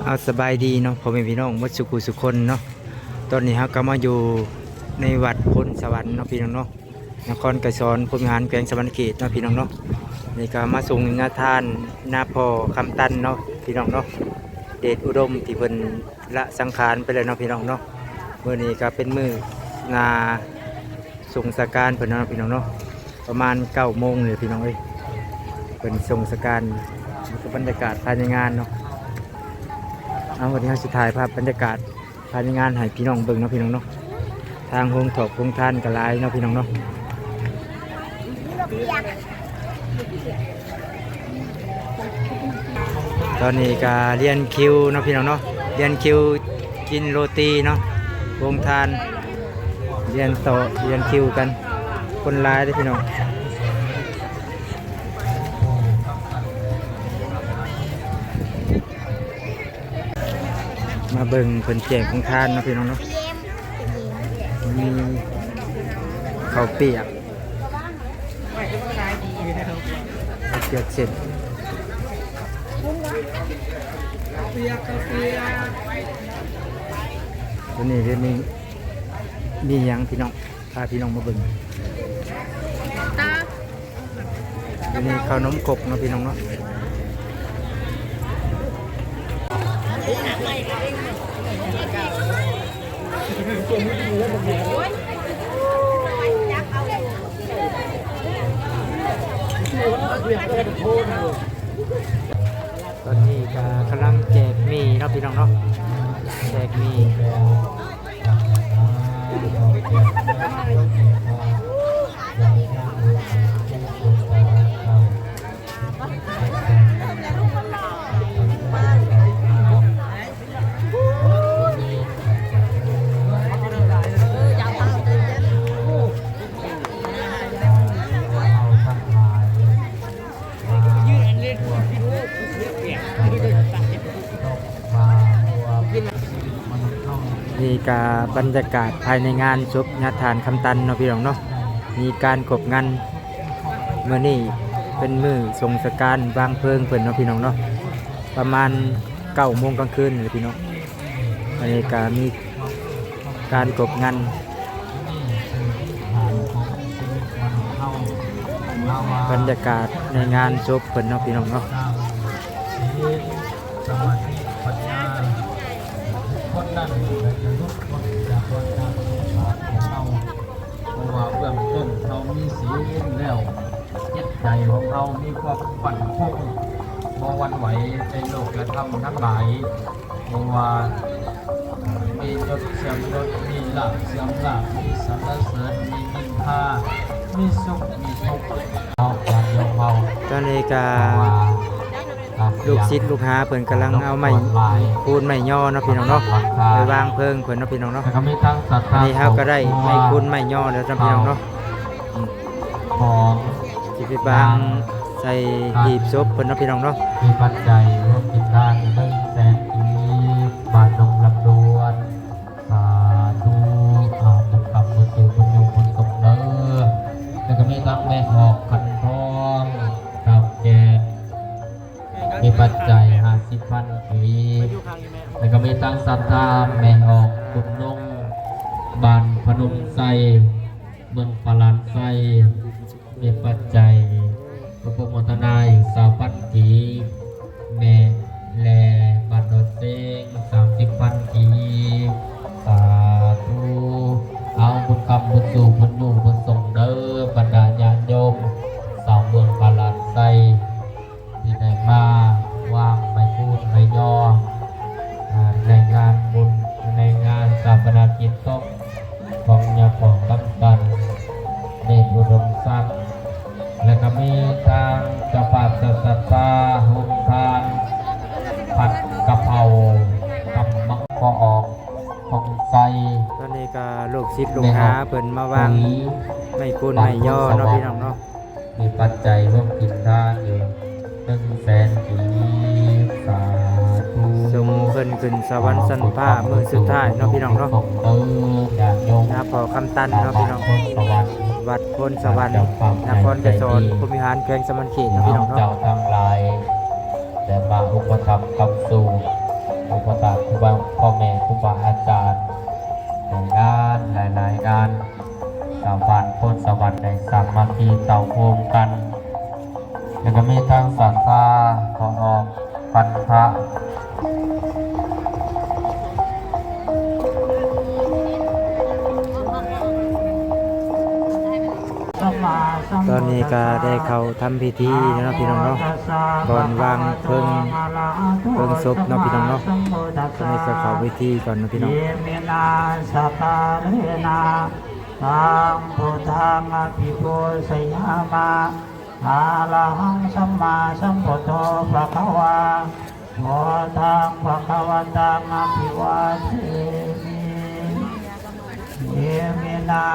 ເອົາ ສະບາຍດີເນາະ ພໍ່ແມ່ພີ່ນ້ອງໝົດສູ່ຜູ້ສູ່ຄົນເນາະ. ຕອນນີ້ເຮົາກໍມາຢູ່ໃນວັດໂພນສະຫວັນເນາະ ພີ່ນ້ອງເນາະ, ນະຄອນໄກສອນ ພົມວິຫານ ແຂວງສະຫວັນນະເຂດເນາະ ພີ່ນ້ອງເນາະ. ນີ້ກໍມາສົ່ງຍາທານນາພໍ່ຄຳຕັນເນາະ ພີ່ນ້ອງເນາະ, ເດດອຸດົມ ທີ່ເພິ່ນລະສັງຂານໄປແລ້ວເນາະ ພີ່ນ້ອງເນາະ. ມື້ນີ້ກໍເປັນມື້ນາ ສົ່ງສະການເພິ່ນເນາະ ພີ່ນ້ອງເນາະ, ປະມານເກົ້າໂມງນີ້ແຫຼະ ພີ່ນ້ອງເອີຍ. ເພິ່ນສົ່ງສະການ ນີ້ຄືບັນຍາກາດພາຍໃນງານເນາະ. ເອົາ ວັນນີ້ເຮົາຊິຖ່າຍພາບບັນຍາກາດພາຍໃນງານໃຫ້ພີ່ນ້ອງເບິ່ງເນາະ ພີ່ນ້ອງເນາະ. ທາງໂຮງຖອກໂຮງທານກໍຫຼາຍເນາະ ພີ່ນ້ອງເນາະ. ຕອນນີ້ກໍລຽນຄິວເນາະ ພີ່ນ້ອງເນາະ, ລຽນຄິວກິນໂຣຕີເນາະ ໂຮງທານ, ລຽນຕໍ່ ລຽນຄິວກັນ, ຄົນຫຼາຍເດ້ພີ່ນ້ອງ. ມາເບິ່ງເພິ່ນແຈກໂຮງທານເນາະ ພີ່ນ້ອງເນາະ. ມີເຂົ້າປຽກ ເກືອບເສັ້ນ ຕົວນີ້ເປັນ ມີ ມີຫຍັງພີ່ນ້ອງ ພາພີ່ນ້ອງມາເບິ່ງ. ຕົວນີ້ເຂົ້າໜົມຄົກເນາະ ພີ່ນ້ອງເນາະ. ຕອນນີ້ກໍກຳລັງແຈກໝີ່ເນາະ ພີ່ນ້ອງເນາະ, ແຈກໝີ່. ນີ້ກະບັນຍາກາດພາຍໃນງານສົບຍາທ່ານຄຳຕັນເນາະ ພີ່ນ້ອງເນາະ. ມີການກົບງານ ມື້ນີ້ເປັນມື້ສົ່ງສະການວາງເພີງເພິ່ນເນາະ ພີ່ນ້ອງເນາະ, ປະມານເກົ້າໂມງກາງຄືນນີ້ແຫຼະ ພີ່ນ້ອງ. ອັນນີ້ກະມີການກົບງານ ບັນຍາກາດໃນງານສົບເພິ່ນເນາະ ພີ່ນ້ອງເນາະ. ສະມາທິປັນຍາ ຄົນນັ້ນແຫຼະຈະຫຼຸດພົ້ນຈາກວັນນະສົງສານຂອງເຮົາ. ເພາະວ່າເບື້ອງຕົ້ນເຮົາມີສິນແລ້ວ, ຈິດໃຈຂອງເຮົາມີຄວາມໝັ້ນຄົງ ບໍ່ຫວັ່ນໄຫວໃນໂລກກະທຳທັງຫຼາຍ. ເພາະວ່າມີຍົດເສື່ອມຍົດ, ມີລາບເສື່ອມລາບ, ມີສັນລະເສີນ, ມີນິນທາ, ມີສຸກມີທຸກ ເຮົາການຍົກເຮົາ. ຕອນນີ້ກະ ເພາະວ່າ ລູກສິດລູກຫາເພິ່ນກຳລັງເອົາໄມ້ຄູນໄມ້ຍໍເນາະ ພີ່ນ້ອງເນາະ, ໄປວາງເພີງເພິ່ນເນາະ ພີ່ນ້ອງເນາະ. ແລ້ວກໍມີທັງສັດທາ ອັນນີ້ເຮົາກໍໄດ້ໄມ້ຄູນໄມ້ຍໍແລ້ວເນາະ ພີ່ນ້ອງເນາະ. ຂອງ ຊິໄປວາງໃສ່ ອ່າ ຫີບສົບເພິ່ນເນາະ ພີ່ນ້ອງເນາະ. ມີປັດໄຈຮ່ວມກິນທານໜຶ່ງແສນກີບ ບ້ານໜອງລຳດວນ. ສາທຸ ອາ ບຸນຄຳບຸນສູ່ບຸນຍູບຸນສົງເດີ. ແລ້ວກໍມີທັງແມ່ອອກຂັນທອງ ຕາມແກນ ມີປັດໄຈຫ້າສິບພັນກີບ. ແລ້ວກໍມີທັງສັດທາແມ່ອອກບຸນນົງ ບ້ານພະນົມໄຊ ເມືອງປາລານໄຊ ມີປັດໄຈ ອະນຸໂມທະນາອີກຊາວພັນກີບ. ແມ່ແລບ້ານດອນເຊງ ສາມສິບພັນກີບ. ສາທຸ ເອົາ ບຸນຄຳບຸນສູ່ບຸນຍູບຸນສົງເດີ ບັນດາຍາດໂຍມຊາວເມືອງປາລານໄຊ ທີ່ໄດ້ມາວາງໄມ້ຄູນໄມ້ຍໍ ອາ ໃນງານບຸນ ໃນງານຊາປະນະກິດສົບ ຂອງຍາພໍ່ຄຳຕັນ ເດດອຸດົມສັກ ແລະ ກໍມີທາງເຈົ້າພາບເຈົ້າສັດທາ ໂຮງທານ ພັດກະເພົາ ກຳມັງ ພໍ່ອອກ ຂອງໄຊ. ຕອນນີ້ກໍລູກສິດລູກຫາເພິ່ນມາວາງໄມ້ຄູນໄມ້ຍໍເນາະ ພີ່ນ້ອງເນາະ. ມີປັດໄຈຮ່ວມກິນທານຢູ່ໜຶ່ງແສນກີບ. ສາທຸ ສົ່ງເພິ່ນຂຶ້ນສະຫວັນຊັ້ນຟ້າມື້ສຸດທ້າຍເນາະ ພີ່ນ້ອງເນາະ. ເອີ ຍາດໂຍມ ນາພໍ່ຄຳຕັນເນາະ ພີ່ນ້ອງ, ວັດໂພນສະຫວັນ ນະຄອນໄກສອນ ພົມວິຫານ ແຂວງສະຫວັນນະເຂດເນາະ ພີ່ນ້ອງເນາະ. ເຈົ້າທັງຫຼາຍ ໄດ້ມາອຸປະຖຳຄ້ຳຊູ ອຸປະຖາກຄູບາ ພໍ່ແມ່ຄູບາອາຈານ ໃນງານຫຼາຍໆງານ ຊາວບ້ານໂພນສະຫວັນໄດ້ສາມັກຄີເຕົ້າໂຮມກັນ ແລ້ວກໍມີທັງສັດທາຂໍອອກພັນພະ. ຕອນນີ້ກໍໄດ້ເຂົ້າທຳພິທີແລ້ວເນາະ ພີ່ນ້ອງເນາະ ກ່ອນວາງເພິ່ງ ເພິ່ງສົບເນາະ ພີ່ນ້ອງເນາະ. ຕອນນີ້ກໍເຂົ້າພິທີກ່ອນເນາະ ພີ່ນ້ອງ. ເອມິນາ ສັກກາເລນະ ຕັງ ພຸດທັງ ອະພິປູຊະຍາມະ ອະລະຫັງ ສຳມາສຳພຸດໂທ ພະຄະວາ. ພຸດທັງ ພະຄະວັນຕັງ ອະພິວາເທມິ. ເອມິນາ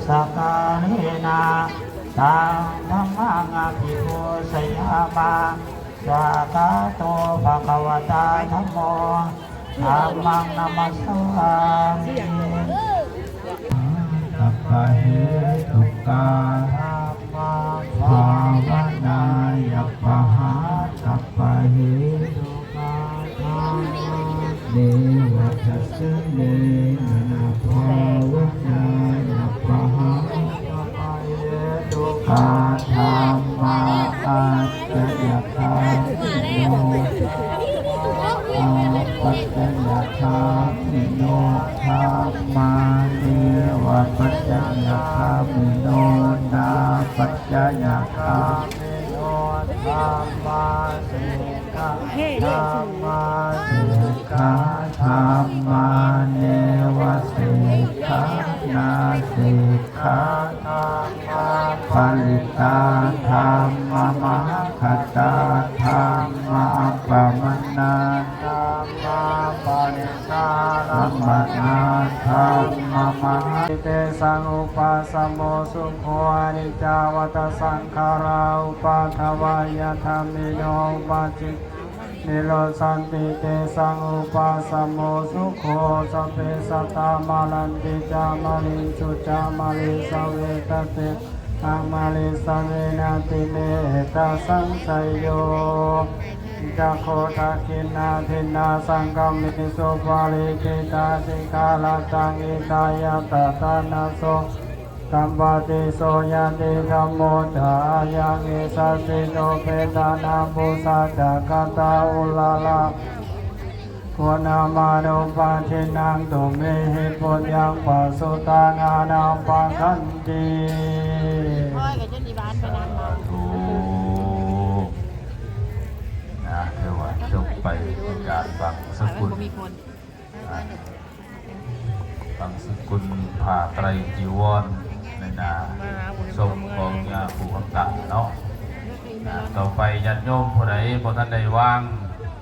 ສັກກາເລນະ ຕັງ ທຳມັງ ອະພິປູຊະຍາມະ. ສວາກຂາໂຕ ພະຄະວະຕາ ທຳໂມ ທຳມັງ ນະມັດສາມິ. ສັບພະເຫຕຸກາ ທຳມະ ພາວະນາຍະປະຫາ ສັບພະເຫຕຸກາ ທຳມະ ເນວະ ຕັດສະເມນະ ພາວະນາຍະປະຫາ ສັບພະເຫຕຸກາ ທຳມະ ປັດຈະຍະຄາມິໂນ ອາປັດຈະຍະຄາມິໂນ ທຳມະ ເນວະ ປັດຈະຍະຄາມິໂນ ນາປັດຈະຍະຄາມິໂນ ທຳມະ ສິກຂາ ທຳມະ ສິກຂາ ທຳມະ ເນວະ ສິກຂາ ນາ ສິກຂາ ທຳມະ ປະລິດຕາ ທຳມະ ມະຫັງຄະຕາ ທຳມະ ອັບປະມານາ ທຳມະ ປະລິດສາລະມະນາ ທຳມະ ມະຫັງ ເຕສັງ ອຸປະສະໂມ ສຸໂຂ ອະນິດຈາ ວັດຕະ ສັງຂາຣາ ອຸປາທະວາຍະ ທຳມິໂນ ອຸປະຈິ ນິໂຣດສັນຕິ ເຕສັງ ອຸປະສະໂມ ສຸໂຂ ສັບເພ ສັດຕາ ມະຣັນຕິ ຈາ ມະຣິງ ສຸ ຈາ ມະຣິງ ສະເວ ຕະເຕ ມະຣິງ ສະເວນະ ຕິ ເມ ເອຕະ ສັງ ໄຊໂຍ ຈັກຂຸ ທັກຂິນາ ທິນນາ ສັງຄະມິ ສຸປາຣິ ກິຕາ ສິກຂາ ລັດຕັງ ຫິຕາຍະ ຕະທານະ ໂສ ກຳປະຕິ ໂສ ຍະຕິ ທຳໂມ ຈາ ອາຍັງ ເອສະ ສິ ໂນ ເປຕານັງ ປຸຊາ ຈັກຂະຕາ ອຸລາລາ ໂຄນາມານຸປາທິນນາ ຕຸ ເມ ຫິ ປຸນຍັງ ປະສຸຕານານັງ ປະຄັນຕິ. ສາທຸ ນະ ຖືວ່າຈົບໄປໃນການບັງສະກຸນ ອ່າ ບັງສະກຸນຜ້າໄຕຣຈີວອນ ໃນໜ້າສົບຂອງຍາປູຄຳຕັນເນາະ. ອ່າ ຕໍ່ໄປຍາດໂຍມຜູ້ໃດບໍ່ທັນໄດ້ວາງ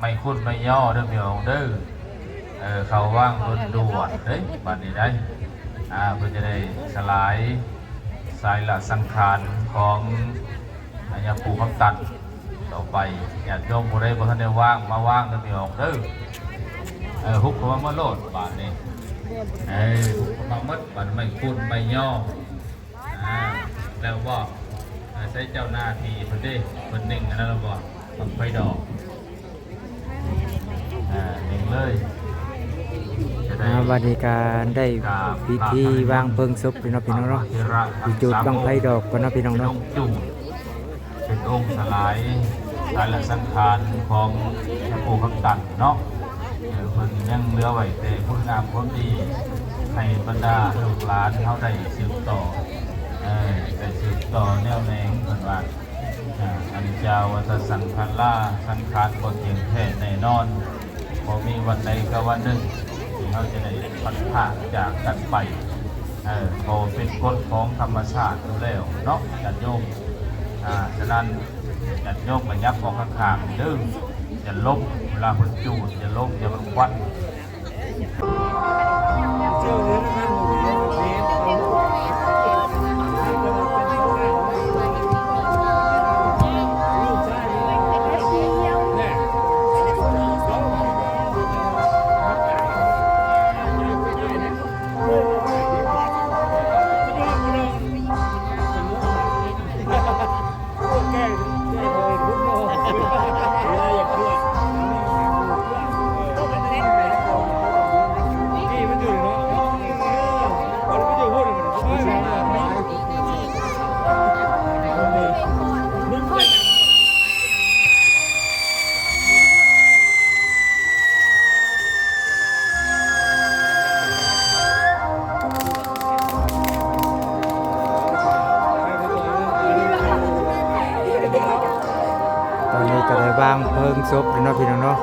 ໄມ້ຄຸນໄມ້ຍໍເດີພີ່ນ້ອງເດີ ເອີ ເຂົ້າວາງດ່ວນໆເດີ ບັດນີ້ໄດ໋ ອ່າ ເພິ່ນຈະໄດ້ສະຫຼາຍສາຍລະສັງຂານຂອງຍາປູຄຳຕັນ. ຕໍ່ໄປຍາດໂຍມຜູ້ໃດບໍ່ທັນໄດ້ວາງ ມາວາງເດີພີ່ນ້ອງເດີ ເອີ ຮຸບເຂົ້າມາໝົດໂລດບາດນີ້ ເອີ ຮຸບເຂົ້າມາໝົດ ບາດໄມ້ຄຸນໄມ້ຍໍ ອ່າ ແລ້ວບໍ່ ໃສ່ເຈົ້າໜ້າທີ່ເພິ່ນເດ້ ເພິ່ນໜິ່ງອັນນັ້ນແລ້ວບໍ່ ບັ້ງໄຟດອກ ອ່າ ເໜິ່ງເລີຍ ອ່າ ບັດນີ້ກະໄດ້ພິທີວາງເພີງສົບເລີຍເນາະ ພີ່ນ້ອງເນາະ ຊິຈູດບັ້ງໄຟດອກກ່ອນເນາະ ພີ່ນ້ອງເນາະ. ເປັນອົງສະຫຼາຍ ສາຍລະສັງຂານຂອງພະຄູຄຳຕັນເນາະ ເອີ ເພິ່ນຍັງເຫຼືອໄວ້ແຕ່ຄຸນງາມຄວາມດີ ໃຫ້ບັນດາລູກຫຼານເຮົາໄດ້ສືບຕໍ່ ເອີ ໄດ້ສືບຕໍ່ແນວແນງ ເພິ່ນວ່າ ເອີ ອະນິດຈາວັດຕະສັງຂາລາ ສັງຂານບໍ່ທ່ຽງແທ້ແນ່ນອນ ບໍ່ມີວັນໃດກໍວັນໜຶ່ງທີ່ເຮົາຈະໄດ້ພັດພາກຈາກກັນໄປ ເອີ ເພາະວ່າເປັນກົດຂອງທຳມະຊາດຢູ່ແລ້ວເນາະ ຍາດໂຍມ ອ່າ ສະນັ້ນ ຍາດໂຍມກໍຫຍັບອອກຂ້າງໆເດີ ຢ່າຫຼົບ ເວລາເພິ່ນຈູດ ຢ່າຫຼົບ ຢ່າມັນຄວັນ. ຈົບແລ້ວເນາະພີ່ນ້ອງເນາະ.